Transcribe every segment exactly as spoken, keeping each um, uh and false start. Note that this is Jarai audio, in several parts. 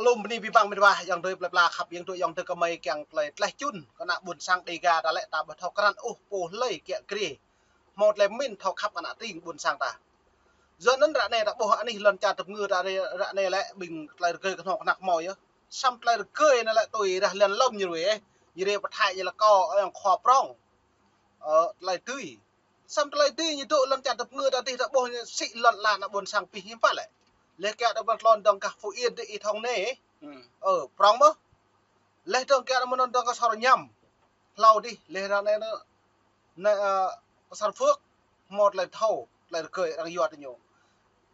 Lŏm bơni abih bang mĕt wa, ayŏng adơi plơi pla khăp, ayŏng adơi, ayŏng adơi kơmơi kiăng tơlơi tlaih čun kơ ană ƀôn sang Dêga ta lĕ ta ƀu thâo krăn ôh pô hlơi kiăng kriê. Hmâo tơlơi pơmĭn thâo khăp kơ ană tring ƀôn sang ta. Yua anŭn ră anai ta ƀuh anih lŏn čar tơpơngư ta ră anai lĕ ƀing tơlơi rơgơi kơhnâo kơnăk hmâo yơh. Samơ̆ tơlơi rơgơi anai lĕ tui rah lăn lŏm ñu ruai, ñu ruai pơthai ñu lĕ kâo ayŏng khua prŏng. Ơ, tơlơi tui. Samơ̆ tơlơi tui ñu dŏ lŏn čar tơpơngư ta dih ta ƀuh ñu sĭ lŏn lan ană ƀôn sang pih hiư̆m pă lĕ. Leh kiăng ta ƀuh lŏn dơ̆ng gah Phú Yên dih Y Thông anai. Ơ, prŏng mơ̆. Leh dơ̆ng kiăng ta mơ̆n dơ̆ng kơ Sor Nhăm. Hlâo dih, leh ră anai anŭn, anŭn, ơ, kơ Sor Phước, hmâo tơlơi thâo, tơlơi rơgơi arăng yua tơ ñu.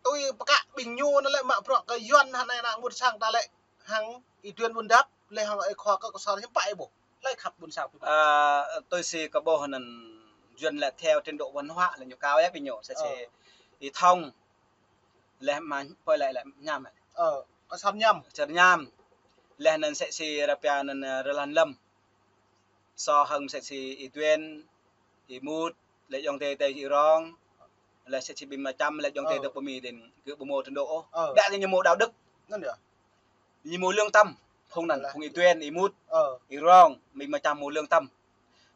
Tui pơkă ƀing ñu anŭn lĕ mă bruă kơ Yuan hăng anai ană ƀôn sang ta lĕ hăng Y Duen ƀun dăp, leh hăng Y Khua kơ kơ Sor hiư̆m pă ih ƀuh. Hlơi khăp ƀôn sang ƀu. Ơ, tui si kơ ƀuh anŭn Yuan lĕ theo trình độ văn hóa lĕ ñu cao yơh ƀing ñu, sĭ sĭ Y Thông, leh mă pơi lĕ lĕ Nhăm. Ơ, kơ Sor Nhăm. Sor Nhăm. Leh anŭn sĭ sĭ rơpia anŭn, ơ, rơlan lŏm. So hăng sĭ sĭ Y Duen, Y Mut, lĕ ayŏng adơi adơi Y Rong, lĕ sĭ sĭ ƀing mơčăm, lĕ ayŏng adơi adơi pơmĭn dih, gơ̆ ƀu hmâo trình độ ôh. Ơ. Ƀiă ñu hmâo đạo đức. Anŭn yơh. Ñu hmâo lương tâm. Phung anŭn, phung Y Duen, Y Mut, Y Rong, ƀing mơčăm hmâo lương tâm.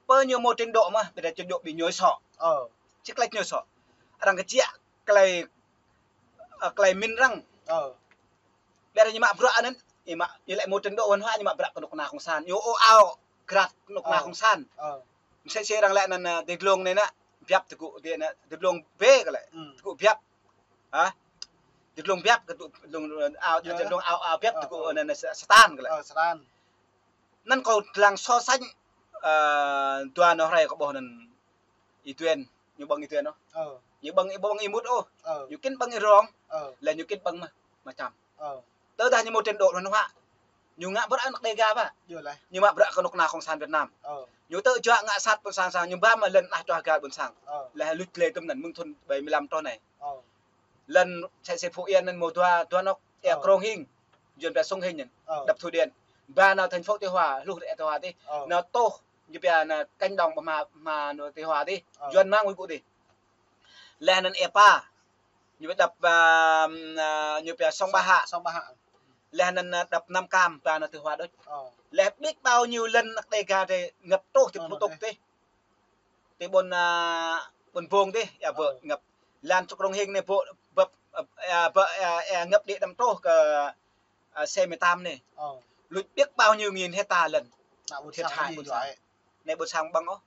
Pơ ñu hmâo trình độ mơ̆, ƀiă dah trình độ ƀing ñu sŏ. Ơ. Či klĕč ñu sŏ. Arăng kơjăp tơlơi, ơ, tơlơi mĭn arăng. Ơ. Ƀiă dah ñu mă bruă anŭn, ñu mă, ñu lĕ hmâo trình độ văn hóa, ñu mă bruă kơnuk kơna cộng sản. Ñu ôh ao grat kơnuk kơna cộng sản. Ơ. Sĭ sĭ arăng lĕ anŭn, ơ, ti glông anai anŭn, biăp tơgŭ, ti anŭn, ti glông B kơ lĕ. Tơgŭ biăp. Hă? Ti glông biăp kơ tơgŭ, glông, ơ, ao, ti glông ao, ao biăp tơgŭ, ơ, anŭn, anŭn, Satan kơ lĕ. Ơ, Satan. Anŭn kâo lăng so sánh, ơ, dua anŏ hrơi kâo ƀuh anŭn Y Duen, ñu ƀơ̆ng Y Duen ôh. Ơ. Ñu ƀơ̆ng, ƀơ̆ng Y Mut ôh. Ơ. Ñu kĭn ƀơ̆ng Y Rong. Ơ. Lĕ ñu kĭn ƀơ̆ng mă, mơčăm. Ơ. Tơdah ñu hmâo trình độ văn hóa. Ñu ngă bruă anăk Dêga ƀă. Yơh lĕ. Ñu mă bruă kơnuk kơna cộng sản Việt Nam. Ơ. Ñu tơjuă ngă sat ƀôn sang sang, ñu ba mă lŏn tơnah čoh gah ƀôn sang. Ơ. Lĕ luč lĕ tơm anŭn mơ̆ng thun ƀai mươi lăm truh anai. Ơ. Lŏn sĭ sĭ Phú Yên anŭn hmâo dua, dua anŏ, ơ, Krông Hing, Yuan pia Sông Hinh anŭn, ơ, đập thủy điện. Ba nao thành phố Tuy Hòa, hluh rai Tuy Hòa dih. Ơ. Nao tuh, ñu pia anŭn cánh đồng ƀơi hma, hma anŭn Tuy Hòa dih. Ơ. Yuan mang wĭ gŭ dih. Leh anŭn Ê Pa, ñu pia đập, ơ, ơ, ñu pia sông Ba Hạ. Sông Ba Hạ. Leh anŭn, ơ, đập Nam Cam, ba nao Tuy Hòa đôč. Ơ. Leh biết bao nhiêu lŏn anăk Dêga dih ngập truh ti Phú Túc dih. Ti ƀôn, ơ, ƀôn Bông dih, ơ, ƀơi ngập. Lŏn sông Krông Hing anai ƀơi, ƀơi, ơ, ƀơi, ơ, ơ, ngập đĭ đăm truh kơ, ơ, xe mười tám anai. Ơ. Luč biết bao nhiêu nghìn hecta lŏn. Thiệt hại ƀôn sang. Anai ƀôn sang ƀơ̆ng ôh.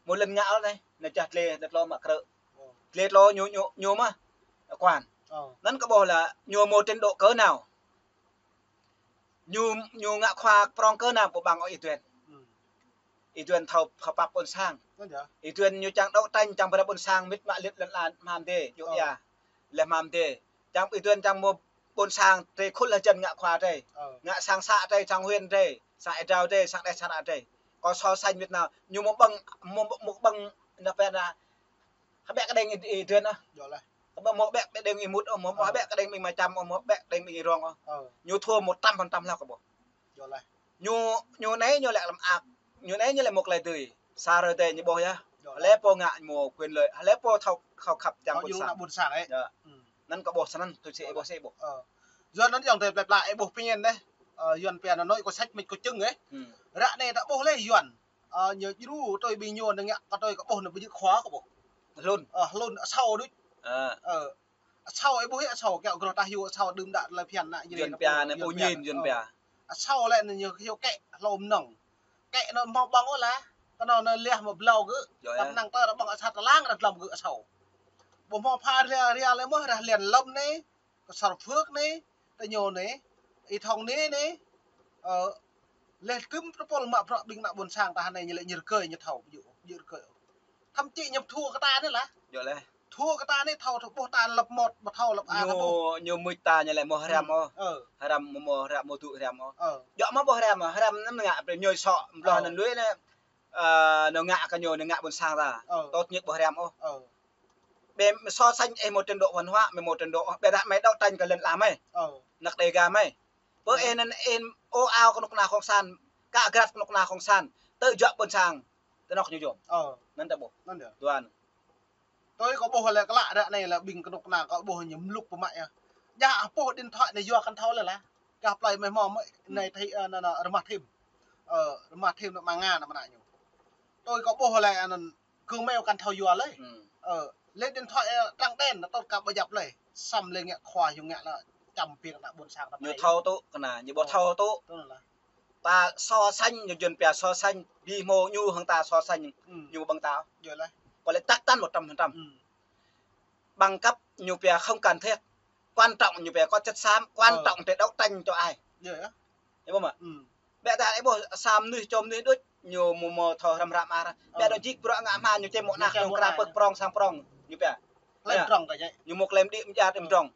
Hmâo lŏn ngă ôh anai, anai čah tlê, tlê tlô mă krư̆. Tlê tlô ñu, ñu, ñu mă, ơ, quản. Anŭn kâo ƀuh lĕ ñu hmâo trình độ cỡ nào. Ñu, ñu ngă khua prŏng kơ ană ƀôn ƀang ôh Y Duen. Y Duen thâo, thâo pap ƀôn sang. Y Duen ñu čang đấu tranh, čang pơrăm ƀôn sang, mĭt mă lĕ lŏn lan hmam dê, yua ia. Lĕ hmam dê. Čang Y Duen čang hmâo ƀôn sang, drơi khul hơjăn ngă khua drơi. Ngă sang xã drơi, sang huyện drơi, sang êa drao drơi, sang đeh sang ră drơi. Kâo so sánh Việt Nam, ñu hmâo ƀơ̆ng, hmâo, hmâo ƀơ̆ng, nă pĕ nă, hơbĕ kơđeng Y, Y Duen ôh. Hơbĕ hmâo hơbĕ kơđeng Y Mut ôh, hmâo, hmâo hơbĕ kơđeng ƀing mơčăm ôh, hmâo hơbĕ kơđeng ƀing Y Rong ôh. Ñu thua một trăm phần trăm hlâo kơ ƀuh. Ñu, ñu anai ñu lĕ lăm ak, ñu anai ñu lĕ hmâo tơlơi dưi. Sa hrơi tơdơi ñu ƀuh yơh. Hlơi pô ngă ñu hmâo quyền lợi, hlơi pô thâo, thâo khăp čang ƀôn sang. Anŭn kâo ƀuh snăn, tui si ih ƀuh si ih ƀuh. Yua anŭn ayŏng adơi plơi pla ih ƀuh pơmĭn dih. Ơ, Yuan pia anŭn anai kâo săč mĭt kâo čưng ih. Ră anai ta ƀuh lĕ Yuan. Ơ, ñu djru tui ƀing ñu anŭn ngă kơ tui kâo ƀuh anŭn ƀu djơ̆ khua kâo ƀuh. Hlŭn. Ơ, hlŭn asâo đôč. Ơ. Ơ. Asâo ih ƀuh ih asâo kiăng gơ̆ tah yua asâo đưm đă tơlơi phiăn ană ñu. Yuan pia anai pô ñin Yuan pia. Asâo lĕ anŭn ñu hiu kĕ hlô mơnơ̆ng. Kĕ anŭn hmâo ƀơ̆ng ôh lah. Kơ anŭn anŭn leh hmâo blâo gơ̆. Tăp năng tơ ră ƀơ̆ng asat tơlang ră dlăm gơ̆ asâo. Ƀu hmâo pha ria, ria lĕ mơ̆ rah lăn lŏm anai. Kơ Sor Phước anai, tơ ñu anai, Y Thông anai anai, ơ, leh kưm tơpul mă bruă ƀing ană ƀôn sang ta anai ñu lĕ ñu rơgơi ñu thâo, ƀu djơ̆, ƀu djơ̆ rơgơi. Thậm chí ñu thua kơ ta anai lah. Thua kơ ta anai thâo, thâo ƀuh ta lăp một, ƀu thâo lăp a kơ ƀuh. Ñu mưč ta ñu lĕ hmâo hrăm ôh. Hrăm hmâo, hrăm hmâo tŭ hrăm ôh. Djơ̆ mơ̆ ƀuh hrăm, hrăm anŭn ngă brơi ñu sŏ, blŏh anŭn lui anai, ơ, ñu ngă kơ ñu, ñu ngă ƀôn sang ta. Tơl ñu ƀuh hrăm ôh. Ƀĕ so sánh ih hmâo trình độ văn hóa, mơi hmâo trình độ, ƀiă dah mơi đấu tranh kơ lŏn lan mơi. Anăk Dêga mơi. Pơ ih anŭn ih ôh ao kơnuk kơna cộng sản, kă grat kơnuk kơna cộng sản, tơjuă ƀôn sang, tơ anŏ ñu yôm. Anŭn ta ƀuh. Tuan. Tui kâo ƀuh lĕ klă ră anai lĕ ƀing kơnuk kơna kâo ƀuh ñu mlŭk pơmă yơh. Jah pôh điện thoại anai yua kăn thâo lĕ lah. Gah plơi mơ̆ hmâo mơ̆, hmm, anai thâo, ơ, anŭn, anŭn, rơmah thim. Ơ, rơmah thim anŭn mơ̆ng Nga anŭn mơ̆n ñu. Tui kâo ƀuh lĕ anŭn gơmơi kăn thâo yua lĕ. Hmm. Ơ, lĕ điện thoại, ơ, trắng đen, tơl kơ ƀu djăp lĕ. Samơ̆ lĕ ngă khua, yua ngă lĕ čăm pĭ ană ƀôn sang ta ñu pơmĭn. Thâo tŭ kơ anai, ñu ƀu, ơ, thâo tŭ. Tui anŭn lah. Ta so sánh, ñu Yuan pia so sánh, ƀu hmâo ñu hăng ta so sánh, hmm, ñu ƀơ̆ng ta. Yơh lah. Kâo lĕ chắc chắn một trăm phần trăm. Hmm. Bằng cấp ñu pia không cần thiết. Quan trọng ñu pia có chất xám, quan, ờ, trọng để đấu tranh cho ai. Yơh, yơh. Ih ƀuh mơ̆? Hmm. Ƀiă ta ih ƀuh sa mơnuih, čô mơnuih đôč, ñu mơ̆ mơ̆ thâo hrăm hrăm ah. Ƀiă, ờ, đôč jik bruă ngă hma ñu čem mơ̆ ñu nah čem ñu mơ̆ kra nah pơk prong sang prong. Ñu pia. Klem, yơh, prong kơ jai. Ñu mơ̆ klem đĭ mơ̆ djăt, ờ, đĭ prong.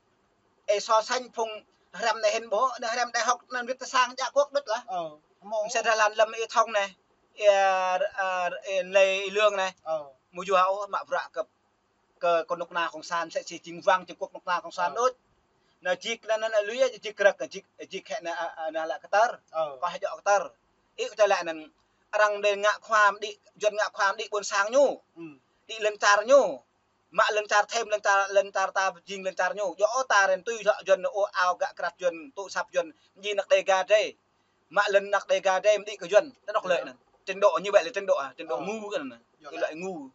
Ih so sánh phung hrăm anai hĭn ƀuh, anai hrăm đại học anŭn wĭt tơ sang djă kơkuh đôč lah. Ơ, hmâo. Mơsĕ dah lăn lăm Y Thông anai, ơ, ơ, ơ, lĕ Y Lương anai. Ơ. Mơ̆ yua ôh mă bruă kơ, kơ, kơ kơnuk kơna cộng sản, mơsĕ si jing wang Trung Quốc kơnuk kơna cộng sản, ơ, đôč. Anai jik anŭn, anŭn lui, jik krăk, jik, jik hĕ anŭn, ơ, ơ, anŭn lĕ kơtơr. Ơ. Kơ hĕ djŏ kơtơr. Ih kơ tơlơi anŭn, arăng đe ngă khua mơ̆ đĭ, Yuan ngă khua mơ̆ đĭ ƀôn sang ñu. Hmm. Đĭ lŏn čar ñu. Mă lŏn čar thim, lŏn čar, lŏn čar ta jing lŏn čar ñu. Djŏ ôh ta ren tui dŏ Yuan, ôh ao gă krăt Yuan, tŭ săp Yuan, jing ană Đêga drei. Mă lŏn ană Đêga drei mơ̆ đĭ kơ Yuan. Tơnŏk lĕ anŭn. Trình độ như vậy là trình độ, à, trình độ, ờ, ngu kơ anŭn. Yơh, ih lĕ ngu.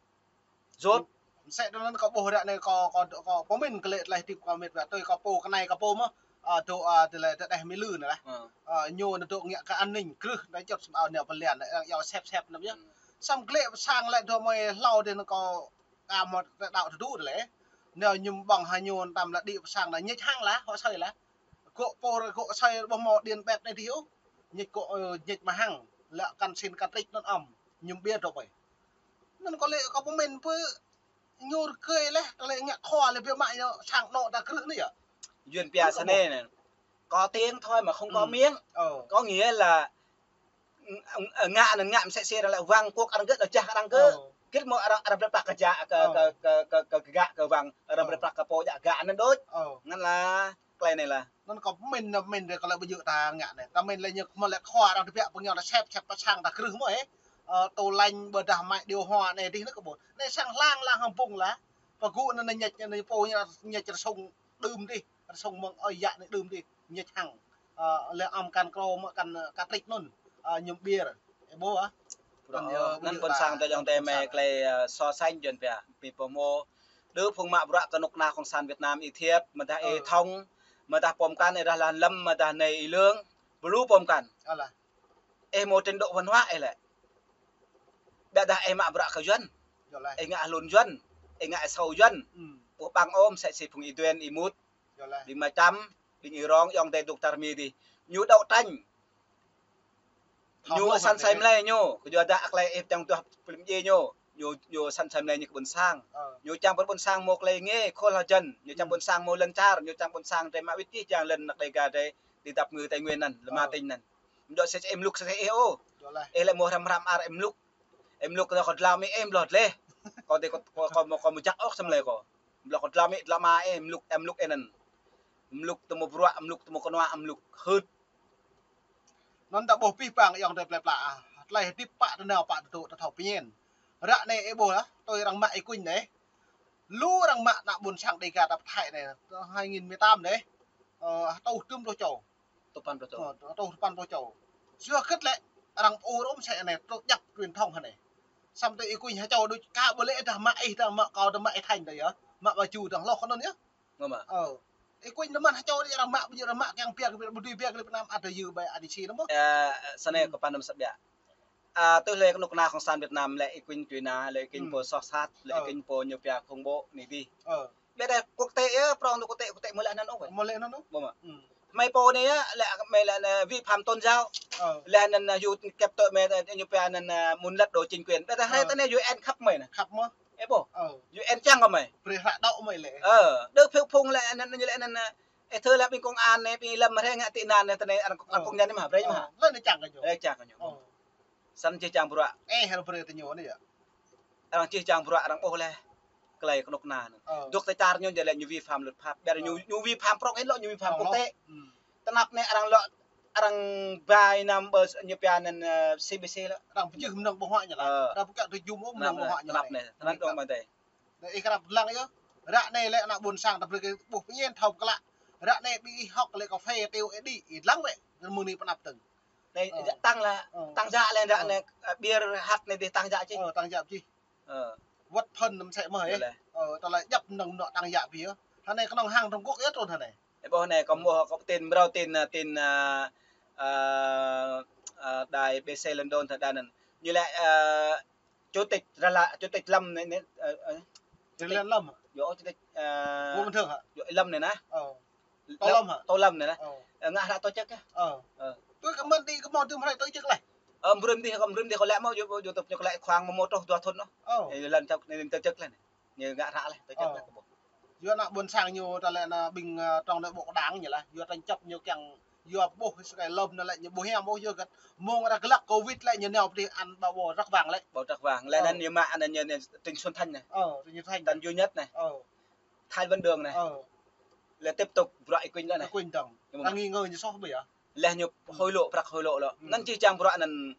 Djŏp. Mơsĕ tui anŭn kâo ƀuh ră anai kâo, kâo, kâo pơmĭn kơ lĕ tơlơi hơdip kâo mĕt wa tui kâo pô kơ anai kâo pô mơ̆. Ơ, dŏ, ơ, tơlơi tơdeh Mi Lư anai lah. Ơ. Ơ, ñu anŭn dŏ ngă kơ an ninh, krưh, anai čŏt sum ao nao pơlian, anai arăng yua sep sep anŭn yơh. Hmm. Samơ̆ glaĭ pơ sang lĕ dŏ mơi hlâo dih anŭn kâo Ka mơ̆ tơlơi đaŏ tơdu lĕ. Nao ñu ƀơ̆ng hă ñu tam lĕ đĭ pơ sang anŭn ñĕč hăng lah, hŏ asơi lah. Gŏ pô, gŏ asơi ƀu hmâo điện bếp anai dih ôh. Ñĕč gŏ, ơ, ñĕč mơ̆ hăng. Lĕ kăn sin kăn trĭch anŭn ăm. Ñu ƀiă dŏ ƀơi. Anŭn kâo lĕ kâo pơmĭn pơ ñu rơgơi lĕ, tơlơi ngă khua lĕ biă mă ñu sang anŏ ta krưh anai yơh. Yuan pia sa anai anai. Có tiếng thôi mà không có, ừ, miếng. Ờ. Có nghĩa là, ừ, ừ, ngă anŭn ngă mơsĕ si arăng lĕ wang kơkuh arăng gơ̆, lŏ jah arăng gơ̆. Ờ. Gĭt mơ̆ arăng, arăng brơi prăk kơ ja, kơ, ờ, kơ, kơ, kơ, kơ gơ̆ kơ wang, arăng brơi, ờ, prăk kơ pô djă gơ̆ anŭn đôč. Ờ. Ngăn lah, tơlơi anai lah. Anŭn kâo pơmĭn, pơmĭn dih kâo lĕ ƀu djơ̆ ta ngă anai. Ta pơmĭn lĕ ñu mơ̆ lĕ khua arăng tơbiă pơ ñu ta sep, sep pơ sang ta krưh mơ̆, ơ. Ơ, tủ lạnh ƀôdah máy điều hòa anai dih anŭn kơ ƀuh. Anai sang hlang lang hăng bung lah. Pơgŭ anŭn anai ñĕč, anai pô ñu ñĕč rơsông đưm dih. Rơsông mơ̆ng ơi yă anai đưm dih, ñĕč hăng. Ơ, lĕ ăm kăn krô mơ̆ kăn, ơ, kăn trĭch anŭn. Ơ, ñu ƀiă. Ih ƀuh ah. Bruă, anŭn yơh, anŭn ƀu ƀôn djơ̆ sang ta, tơlơi ayŏng adơi mơi, ơ, klei, ơ, so sánh Yuan pia. Ƀing pô mơ̆, đơ phung mă bruă kơnuk kơna cộng sản Việt Nam ih Thiêp, mơ̆ dah Y, ơ, Thông, mơ̆ dah pô mơkăn, ih dah Lan Lâm, mơ̆ dah anai Y Lương. Bơ lu pô mơkăn. Alah. Ih mơ̆ trình độ văn hóa ih lĕ. Ƀiă dah ih mă bruă kơ Yuan. Yơh lah. Ih ngă hlŭn Yuan. Ih ngă asâo Yuan. Hmm. Ƀu ƀăng ôh mơsĕ si phung Y Duen, Y Mut. Yơh lah. Ƀing Mă Čăm, ƀing Y Rong, ayŏng adơi dŏ tar mi dih. Ñu đấu tranh. Ñu săn asơi mơlơi ñu. Kơ yua dah tơlơi ih čang tuh pơlim djai ñu. Ñu, ñu săn asơi mơlơi ñu kơ ƀôn sang. Ơ. Ñu čang pơ ƀôn sang mơ̆ tơlơi nge, khul hơjăn. Ñu čang, hmm, ƀôn sang mơ̆ lŏn čar. Ñu čang ƀôn sang drei mă wĭt čih jang lŏn ană Đêga drei. Ti dăp ngư Tây Nguyên anŭn. Lĕ mă, ơ, tĭng anŭn. Mơ̆ djơ̆ sĕ ih mluk sĕ ih ôh. Yơh lah. Ih lĕ mơ̆ hrăm hrăm ar ih mluk. Ih mluk kơ kâo dlao amĭ ih ƀlŏr dleh. Kâo dih kâo, kâo, kâo mơ̆, kâo mơ̆ jak ôh sĕ mơlơi kâo. Ƀlŏr kâo dlao amĭ dlao ama ih mluk, ih mluk ih anŭn. Mluk tơmơ̆ bruă, mluk tơmơ̆ kơnua, mluk hưt. Anŭn ta ƀuh pih pang ayŏng adơi plơi pla ah. Tơlơi hơdip pă tơnao pă tơdŏ ta thâo pơñen. Ră anai ih ƀuh lah, tui arăng mă Y Quynh anai. Lu arăng mă ană ƀôn sang Đêga ta pơthai anai, hai nghìn mười tám anai. Ơ, tơjuh rơtuh čô. Tơpăn pluh čô. Ơ, tơjuh tơpăn pluh čô. Yua hơget lĕ arăng pơur ôh mơsĕ anai, tơl djăp truyền thông hă anai. Samơ̆ tui Y Quynh hă čô đôč ka ƀu lĕ dah mă ih, dah mă kâo, dah mă Y Thanh dah yơh. Mă baju dah hloh kơ anŭn yơh. Ngă mă. Ơ. Y Quynh tơmăn hă čô đôč arăng mă, ƀu djơ̆ arăng mă kiăng pia kơ ƀu dưi pia kơ Việt Nam ăt dah yơh ƀai ăt či anŭn mơ̆. Ơ, sa anai, hmm, kâo pơpă anăm sat biă. Ơ, tui lĕ kơnuk kơna cộng sản Việt Nam lĕ Y Quynh tui anai, lĕ Y Quynh, hmm, pô soh sat, lĕ, ơ, Y Quynh pô ñu pia khủng bố anai dih. Ơ. Ƀiă dah quốc tế yơh, prong tơ quốc tế, quốc tế mơ̆ lĕ anŭn ôh. Mơ̆ lĕ anŭn ôh. Ƀu mă. Hmm. Mơi pô anai yơh, lĕ mơi lĕ anai vi phạm tôn giáo. Ơ. Lĕ anŭn, anŭn yua kĕp tơ mơi, ñu pia anŭn, anŭn muốn lật đổ chính quyền. Ƀiă dah hrơi, ơ, tơ anai U N khăp mơi anai. Khăp mơ̆. Ih ƀuh. Ơ. U N čang kơ mơi. Brơi hră đaŏ mơi lĕ. Ơ, đơ phung phung lĕ anŭn, ñu lĕ anŭn, ơ, ih thơ lĕ ƀing công an anai, ƀing lâm hrơi ngă tị nạn anai, tơ anai arăng, arăng, ơ, công nhận anai mơ̆, brơi mơ̆. Ơ, lĕ anŭn čang kơ ñu. Lĕ čang kơ ñu. Ơ. Săn čih čang bruă. Ih, hă brơi tơ ñu anai yơh. Arăng čih čang bruă, arăng ƀuh lĕ. Tơlơi kơnuk kơna anŭn. Ơ. Dŏ tơ čar ñu jing lĕ ñu vi phạm luật pháp. Ƀiă ñu, ơ, ñu vi phạm prong ih lŏ, ñu vi phạm, ơ, quốc tế. Hmm. Tơnap anai arăng lŏ, arăng bai năm ƀơ ñu pia anŭn, ơ, C B C lŏ. Arăng pơjưh mơnơ̆ng ƀơ̆ng huă ñu lah. Ơ. Arăng pơkă tơjum ôh mơnơ̆ng ƀơ̆ng huă ñu lah. Tơnap anai, tơnap dong ƀan tê. Anai ih krăp lăng yơh. Ră anai lĕ ană ƀôn sang ta brơi kơ ƀuh pơñen thâo pơkă lă. Ră anai ƀing ih hŏk lĕ kơphê, tui ih đĭ, ih lăng wĕ, anŭn mơ̆ng anai pơanăp tơ̆ng. Anai, ơ, jă tăng lah, ơ, tăng jă lĕ, ră, ơ, anai, ơ, beer hăt anai dih tăng jă čih. Ơ, tăng jă čih. Ơ. Wơ̆t phŭn mơsĕ mơ̆, ơ. Yơh lĕ. Ơ, tơlơi djăp năng nŏ tăng jă beer. Hơnai kơnơ̆ng hăng Trung Quốc yơh trŭn hơnai. Ơ, ƀuh anai, kâo hmâo kơ tin, mrâo tin, ơ, tin, ơ, ơ, ơ, đài B B C London tơ đa anŭn. Ñu lĕ, ơ, chủ tịch Ra La, chủ tịch Lâm anai, anai, ơ, ơ, chủ tịch Lâm. Yơh, chủ tịch, ơ, Vũ Văn Thưởng hă? Yơh, Lâm anai nă. Ơ. Tô Lâm hă? Tô Lâm anai nă. Ơ. Ơ, ngă hră tổ chức yơh. Ơ. Ơ. Tui kơ mơ̆n đĭ kơ mơ̆n tui mơ̆n hră tổ chức lĕ. Ơ, mbrưm đĭ kơ mbrưm đĭ kơ lĕ mơ̆, yơh, yơh, tơp ñu kơ lĕ khoang mơ̆ mơ̆ truh dua thŭn nŏ. Ơ. Ơ, lăn čŏk anai tổ chức lĕ anai. Ñu ngă hră lĕ, tổ chức lĕ kơ ƀuh. Yua ană ƀôn sang ñu ta lĕ ană ƀing, ơ, trong nội bộ đảng ñu lah. Yua tranh chấp ñu kiăng, yua ƀuh sơkai Lâm anai lĕ ñu ƀuh hiam ƀuh yua găt. Mơ̆ng arăng glăk covid lĕ ñu nao pơdih ăn ƀâo ƀâo răk vang lĕ. Ƀâo răk vang. Lĕ anŭn ñu mă anŭn ñu, ñu Trịnh Xuân Thanh anai. Ơ, Trịnh Xuân Thanh. Tân Duy Nhất anai. Ơ. Thái Văn Đường anai. Ơ. Lĕ tiếp tục bruă Y Quynh lĕ anai. Y Quynh dơ̆ng. Ñu mă. Arăng nghi ngờ ñu soh ƀu yơh. Lĕ ñu hối lộ, prăk hối lộ lĕ. Ơ. Anŭn či čang bruă anŭn.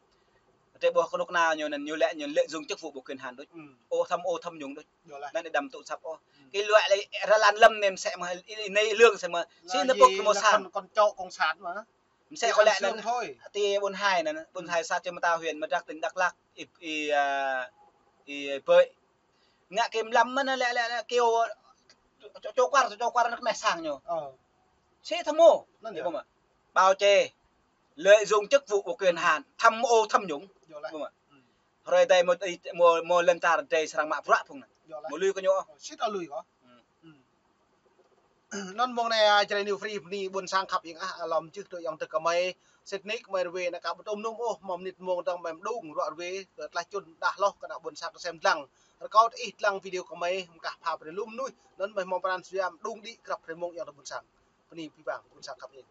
Rơbâo kơnuk kơna ñu anŭn ñu lĕ ñu lợi dụng chức vụ và quyền hạn đôč. Ơ. Ô tham ô tham nhũng đôč. Yơh lah. Anŭn đăm tŭ săp ôh. Ơ. Kơ luă lĕ rơlan Lâm anai mơsĕ mơ̆, anai lương mơsĕ mơ̆. Lah, si anŭn pơk mơ̆ sang. Kon, kon čô cộng sản mơ̆. Mơsĕ kơ lĕ anŭn thôi. Ti ƀôn hai anŭn, ƀôn hai xã Trư Mơ Tao huyện Mơ Drắc tỉnh Đắk Lắk, Y, Y, ơ, Y Bơi. Ngă kơ mlam mơ̆n lĕ, lĕ, lĕ, kơ čô, čô kwar, čô kwar anŭn kơ mơ̆ sang ñu. Ơ. Si tham ô. Anŭn yơh. Ƀuh mơ̆. Bao che, lợi dụng chức vụ và quyền hạn, tham ô tham nhũng. Yơh lah. Ƀuh mơ̆. Ơ. Hrơi adai mơ̆, mơ̆, mơ̆ lŏn čar adai srăng mă bruă phung anŭn. Yơh lah. Mơ̆ lui kơ ñu. Ơ, si ta lui kơ. Ơ. Ơ. Anŭn mơ̆ng anai, ơ, Jrai New Free bơni ƀôn sang khăp ing ah, ơ, lŏm čih tui ayŏng adơi kơmơi. Sĭt nik kơmơi rơwe anai ka ƀu tŭm nŭm ôh, mơ̆ng mơnit mơ̆ng dơ̆ng mơ̆ng mơđung ruă rơwe, kơ tlaih čun đah hloh kơ ană ƀôn sang kơsem dlăng. Rơkâo tơ ih dlăng video kơmơi, mơkah pha brơi lu mơnuih, anŭn mơ̆ hmâo pran jua mơđung đĭ krăp brơi mơ̆ng ayŏng adơi ƀôn sang. Bơni abih bang ƀôn sang khăp ing.